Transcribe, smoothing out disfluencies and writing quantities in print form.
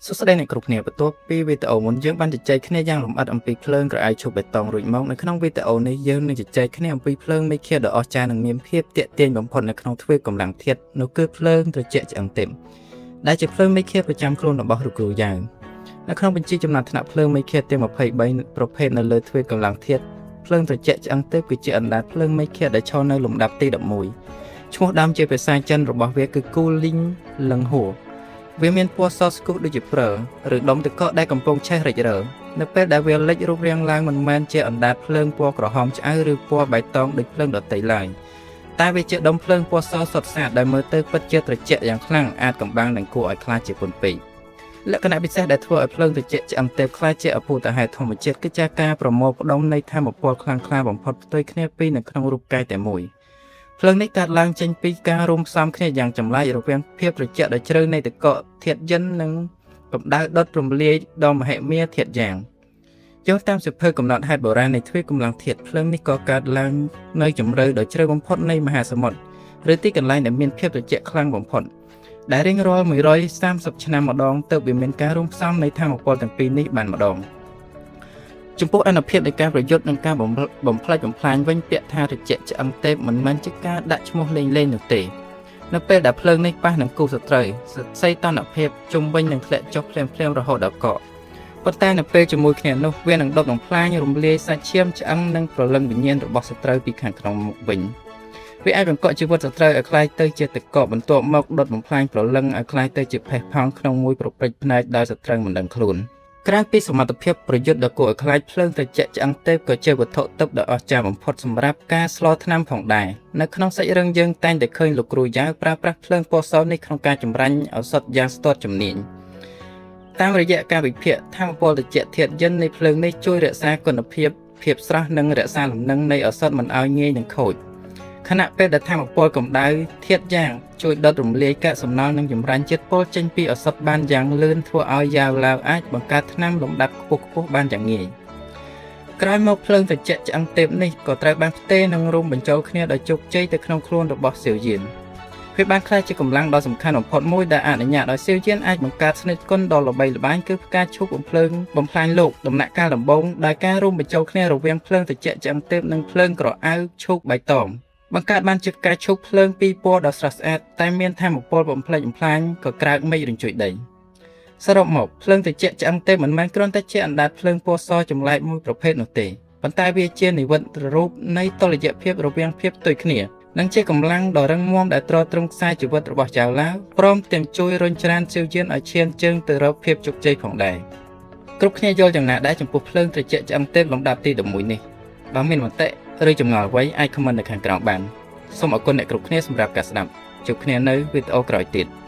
សួស្តីអ្នកគ្រប់គ្នាបន្ទាប់ពីវីដេអូមុនយើងបានជជែកគ្នាយ៉ាងលម្អិតអំពីភ្លើងក្រអៅឈូកបេតុងរួចមកនៅក្នុងវីដេអូនេះយើងនឹងជជែកគ្នាអំពីភ្លើងមេឃាដ៏អស្ចារ្យនិងមានភាពទាក់ទាញបំផុតនៅក្នុងទ្វីបកម្លាំងធាតុនោះគឺភ្លើងត្រជាក់ឆ្អឹងទេពដែលជាភ្លើងមេឃាប្រចាំខ្លួនរបស់លោកគ្រូយ៉ាវនៅក្នុងបញ្ជីចំណាត់ថ្នាក់ភ្លើងមេឃាទាំង23ប្រភេទនៅលើទ្វីបកម្លាំងធាតុភ្លើងត្រជាក់ឆ្អឹងទេពគឺជាអណ្ដាតភ្លើងមេឃាដែលឈរនៅលំដាប់ទី11ឈ្មោះដើមជាភាសាចិនរបស់វាគឺគូលីងលឹងហួរ វាមានពណ៌សស្គុះដូចជាព្រើលឬដុំទឹកកកដែលកំពុងឆេះរិចរើនៅពេលដែលវាលេចរូបរាងឡើងមិនមែនជាអណ្ដាតភ្លើងពណ៌ក្រហមឆ្អៅឬពណ៌បៃតងដូចភ្លើងដទៃឡើយតែវាជាដុំភ្លើងពណ៌សសុទ្ធសាធដែលមើលទៅពិតជាត្រជាក់យ៉ាងខ្លាំងអាចកំបាំងនិងគួរឲ្យខ្លាចជាពន់ពេកលក្ខណៈពិសេសដែលធ្វើឲ្យភ្លើងត្រជាក់ឆ្អឹងទេពខ្លាចជាអភូតហេតុធម្មជាតិគឺជាការប្រមូលផ្ដុំនៃធម៌ពលខ្លាំងក្លាបំផុតផ្ទុយគ្នាពីរនៅក្នុងរូបកាយតែមួយ។ ភ្លើងនេះកើតឡើងចេញពីការរួមផ្សំគ្នាយ៉ាងចម្លែករវាងភាពត្រជាក់ដ៏ជ្រៅនៃទឹកកកធាតុយិននិងកម្ដៅដុតរំលាយដ៏មហិមាធាតុយ៉ាងយោងតាមសៀវភៅកំណត់ហេតុបុរាណនៃទ្វីបកម្លាំងធាតុភ្លើងនេះក៏កើតឡើងនៅជម្រៅដ៏ជ្រៅបំផុតនៃមហាសមុទ្រឬទីកន្លែងដែលមានភាពត្រជាក់ខ្លាំងបំផុតដែលរៀងរាល់130ឆ្នាំម្ដងទើបវាមានការរួមផ្សំនៃធម៌ពលទាំងពីរនេះបានម្ដង។ ចំពោះអនុភាពនៃការប្រយុទ្ធនិងការបំផ្លិចបំផ្លាញវិញពាក្យថាត្រជាក់ឆ្អឹងទេពមិនមែនជាការដាក់ឈ្មោះលេងៗនោះទេនៅពេលដែលភ្លើងនេះប៉ះនឹងគូសត្រូវសីតុណ្ហភាពជុំវិញនឹងធ្លាក់ចុះភ្លាមៗរហូតដល់កកប៉ុន្តែនៅពេលជាមួយគ្នានោះវានឹងដុតបំផ្លាញរំលាយសាច់ឈាមឆ្អឹងនិងព្រលឹងវិញ្ញាណរបស់សត្រូវពីខាងក្នុងមកវិញវាអាចបង្កក់ជីវិតសត្រូវឲ្យក្លាយទៅជាទឹកកកបន្ទាប់មកដុតបំផ្លាញព្រលឹងឲ្យក្លាយទៅជាផេះផង់ក្នុងមួយប្រព្រឹត្តភ្នែកដោយសត្រូវមិនដឹងខ្លួន។ ក្រៅពីសមត្ថភាពប្រយុទ្ធដ៏គួរឲ្យខ្លាចភ្លើងត្រជាក់ឆ្អឹងទេពក៏ជាវត្ថុទិព្វដ៏អស្ចារ្យបំផុតសម្រាប់ការស្លថ្នាំផងដែរនៅក្នុងសាច់រឿងយើងតែងតែឃើញលោកគ្រូយ៉ាវប្រើប្រាស់ភ្លើងពណ៌សនេះក្នុងការចម្រាញ់ឱសថយ៉ាងស្ទាត់ជំនាញតាមរយៈការវិភាគធម៌ពលត្រជាក់ធាតុយិននៃភ្លើងនេះជួយរក្សាគុណភាពភាពស្រស់និងរក្សាលំនឹងនៃឱសថមិនឲ្យងាយនឹងខូចខណៈពេលដែលធម៌ពលកម្ដៅធាតុយ៉ាងជួយដុតរំលាយកាកសំណល់និងចម្រាញ់ជាតិពុលចេញពីឱសថបានយ៉ាងលឿនធ្វើឲ្យយ៉ាវឡាវអាចបង្កើតថ្នាំលំដាប់ខ្ពស់ៗបានយ៉ាងងាយក្រោយមកភ្លើងត្រជាក់ឆ្អឹងទេពនេះក៏ត្រូវបានផ្ទេរនិងរួមបញ្ចូលគ្នាដោយជោគជ័យទៅក្នុងខ្លួនរបស់សៀវយានវាបានក្លាយជាកម្លាំងដ៏សំខាន់បំផុតមួយដែលអនុញ្ញាតឲ្យសៀវយានអាចបង្កើតស្និតគុណដ៏ល្បីល្បាញគឺផ្កាឈូកបំភ្លើងបំផ្លាញលោកដំណាក់កាលដំបូងដោយការរួមបញ្ចូលគ្នារវាងភ្លើងត្រជាក់ឆ្អឹងទេពនិងភ្លើងក្រអៅឈូកបៃតងបង្កើតបានជាផ្កាឈូកភ្លើងពីរពណ៌ដ៏ស្រស់ស្អាតតែមានធម៌ពលបំផ្លិចបំផ្លាញក៏ក្រើកមេឃរញ្ជួយដីសរុបមកភ្លើងត្រជាក់ឆ្អឹងទេពមិនមែនគ្រាន់តែជាអណ្ដាតភ្លើងពណ៌សចម្លែកមួយប្រភេទនោះទេប៉ុន្តែវាជានិវិត្តរូបនៃតុល្យភាពរវាងភាពផ្ទុយគ្នានិងជាកម្លាំងដ៏រឹងមាំដែលទ្រទ្រង់ខ្សែជីវិតរបស់ចៅឡាវព្រមទាំងជួយរុញច្រានជើងយានឲ្យឈានជើងទៅរកភាពជោគជ័យផងដែរគ្រប់គ្នាយល់យ៉ាងណាដែរចំពោះភ្លើងត្រជាក់ឆ្អឹងទេពលំដាប់ទី11នេះបើមានមតិឬចម្ងល់អ្វីអាច comment នៅខាងក្រោមបានសូមអរគុណអ្នកគ្រប់គ្នាសម្រាប់ការស្ដាប់ជួបគ្នានៅវីដេអូក្រោយទៀត។